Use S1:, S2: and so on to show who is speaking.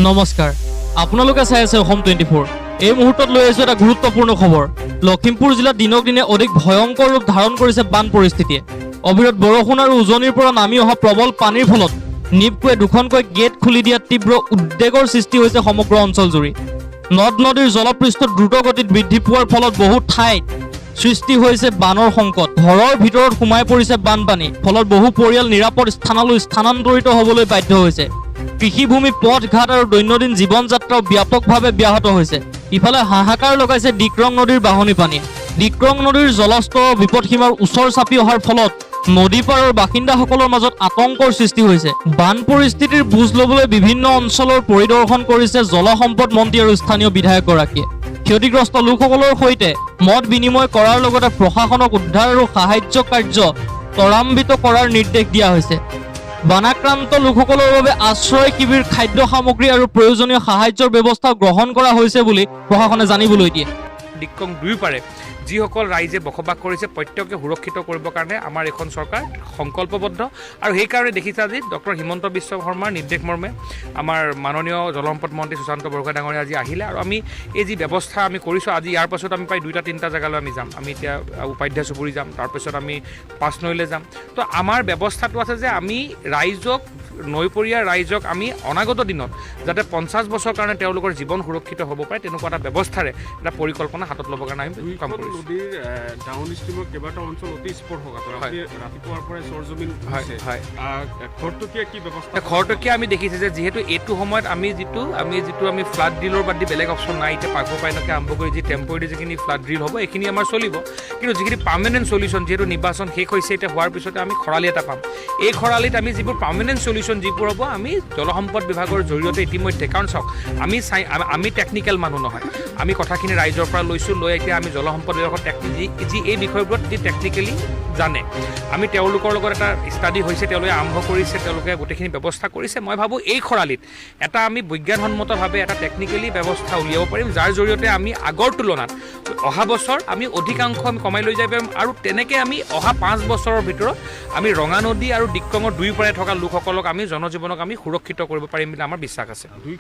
S1: নমস্কাৰ, আপোনালোকে চাই আছে অসম 24। এই মুহূৰ্তত লৈ আহিছোঁ এটা গুৰুত্বপূৰ্ণ খবৰ। লখিমপুৰ জিলাত দিনক দিনে অধিক ভয়ংকৰ ৰূপ ধাৰণ কৰিছে বান পৰিস্থিতিয়ে। অবিৰত বৰষুণ আৰু উজনিৰ পৰা নামি অহা প্ৰবল পানীৰ ফলত নীপকোৱে দুখনকৈ গেট খুলি দিয়াত তীব্ৰ উদ্বেগৰ সৃষ্টি হৈছে সমগ্ৰ অঞ্চলজুৰি। নদ নদীৰ জলপৃষ্ঠ দ্ৰুতগতিত বৃদ্ধি পোৱাৰ ফলত বহু ঠাইত সৃষ্টি হৈছে বানৰ সংকট। ঘৰৰ ভিতৰত সোমাই পৰিছে বানপানী। ফলত বহু পৰিয়াল নিৰাপদ স্থানলৈ স্থানান্তৰিত হ'বলৈ বাধ্য হৈছে। কৃষিভূমি, পথ ঘাট আৰু দৈনন্দিন জীৱন যাত্ৰাও ব্যাপকভাৱে ব্যাহত হৈছে। ইফালে হাহাকাৰ লগাইছে ডিক্ৰং নদীৰ বাঢ়নি পানীয়ে। ডিক্ৰং নদীৰ জলস্তৰ বিপদসীমাৰ ওচৰ চাপি অহাৰ ফলত নদী পাৰৰ বাসিন্দাসকলৰ মাজত আতংকৰ সৃষ্টি হৈছে। বান পৰিস্থিতিৰ বুজ ল'বলৈ বিভিন্ন অঞ্চলৰ পৰিদৰ্শন কৰিছে জলসম্পদ মন্ত্ৰী আৰু স্থানীয় বিধায়কগৰাকীয়ে। ক্ষতিগ্ৰস্ত লোকসকলৰ সৈতে মত বিনিময় কৰাৰ লগতে প্ৰশাসনক উদ্ধাৰ আৰু সাহায্য কাৰ্য ত্বৰান্বিত কৰাৰ নিৰ্দেশ দিয়া হৈছে। বানাক্ৰান্ত লোকসকলৰ বাবে আশ্ৰয় শিবিৰ, খাদ্য সামগ্ৰী আৰু প্ৰয়োজনীয় সাহায্যৰ ব্যৱস্থা গ্ৰহণ কৰা হৈছে বুলি প্ৰশাসনে জানিবলৈ দিয়ে।
S2: ডিক্ৰং দুয়োপাৰে যিসকল ৰাইজে বসবাস কৰিছে, প্ৰত্যেককে সুৰক্ষিত কৰিবৰ কাৰণে আমাৰ এইখন চৰকাৰ সংকল্পবদ্ধ। আৰু সেইকাৰণে দেখিছা, আজি ডক্টৰ হিমন্ত বিশ্ব শৰ্মাৰ নিৰ্দেশ মৰ্মে আমাৰ মাননীয় জলসম্পদ মন্ত্ৰী সুশান্ত বৰগোহাঁই ডাঙৰীয়া আজি আহিলে আৰু আমি এই যি ব্যৱস্থা আমি কৰিছোঁ, আজি ইয়াৰ পাছত আমি প্ৰায় দুটা তিনিটা জেগালৈ আমি যাম। আমি এতিয়া উপাধ্যায় চুবুৰী যাম, তাৰপিছত আমি পাঁচনৈলৈ যাম। তো আমাৰ ব্যৱস্থাটো আছে যে আমি ৰাইজক, নৈপৰীয়া ৰাইজক আমি অনাগত দিনত যাতে 50 বছৰৰ কাৰণে তেওঁলোকৰ জীৱন সুৰক্ষিত হ'ব পাৰে, তেনেকুৱা এটা ব্যৱস্থাৰে এটা পৰিকল্পনা হাতত ল'বৰ কাৰণে আমি কাম
S3: দুইখন
S2: কৰিছোঁ।
S3: নদীৰ ডাউন ষ্ট্ৰীমৰ কেইবাটাও অঞ্চল অতি স্পৰ্শকাতৰ। আপুনি ৰাতিপুৱাৰ পৰাই চৰজমিন ঘূৰিছে।
S2: হয়।
S3: খৰতকীয়া কি ব্যৱস্থা?
S2: এতিয়া খৰতকীয়া আমি দেখিছোঁ যে যিহেতু এইটো সময়ত আমি যিটো ফ্লাড ড্ৰিলৰ বাদ দি বেলেগ অপশ্যন নাই। এতিয়া পাকো পাইনকে আৰম্ভ কৰি যি টেম্পৰেৰী যিখিনি ফ্লাড ড্ৰিল হ'ব, এইখিনি আমাৰ চলিব। কিন্তু যিখিনি পাৰ্মানেণ্ট চলিউশ্যন, যিহেতু নিৰ্বাচন শেষ হৈছে, এতিয়া হোৱাৰ পিছতে আমি খৰালি এটা পাম। এই খৰালিত আমি যিবোৰ পাৰ্মানেণ্ট চলিউশ্যন যিবোৰ হ'ব, আমি জলসম্পদ বিভাগৰ জৰিয়তে ইতিমধ্যে, কাৰণ চাওক, আমি টেকনিকেল মানুহ নহয়, আমি কথাখিনি ৰাইজৰ পৰা লৈছোঁ। লৈ এতিয়া আমি জলসম্পদ বিভাগৰ যি যি এই বিষয়বোৰত যি টেকনিকেলি জানে, আমি তেওঁলোকৰ লগত এটা ষ্টাডি হৈছে, তেওঁলোকে আৰম্ভ কৰিছে, তেওঁলোকে গোটেইখিনি ব্যৱস্থা কৰিছে। মই ভাবোঁ এই খৰালিত এটা আমি বিজ্ঞানসন্মতভাৱে এটা টেকনিকেলি ব্যৱস্থা উলিয়াব পাৰিম, যাৰ জৰিয়তে আমি আগৰ তুলনাত অহা বছৰ আমি অধিকাংশ আমি কমাই লৈ যাব পাৰিম। আৰু তেনেকৈ আমি অহা 5 বছৰৰ ভিতৰত আমি ৰঙা নদী আৰু ডিক্ৰঙৰ দুয়োপাৰে থকা লোকসকলক আমি জনজীৱনক আমি সুৰক্ষিত কৰিব পাৰিম বুলি আমাৰ বিশ্বাস আছে।
S3: দুই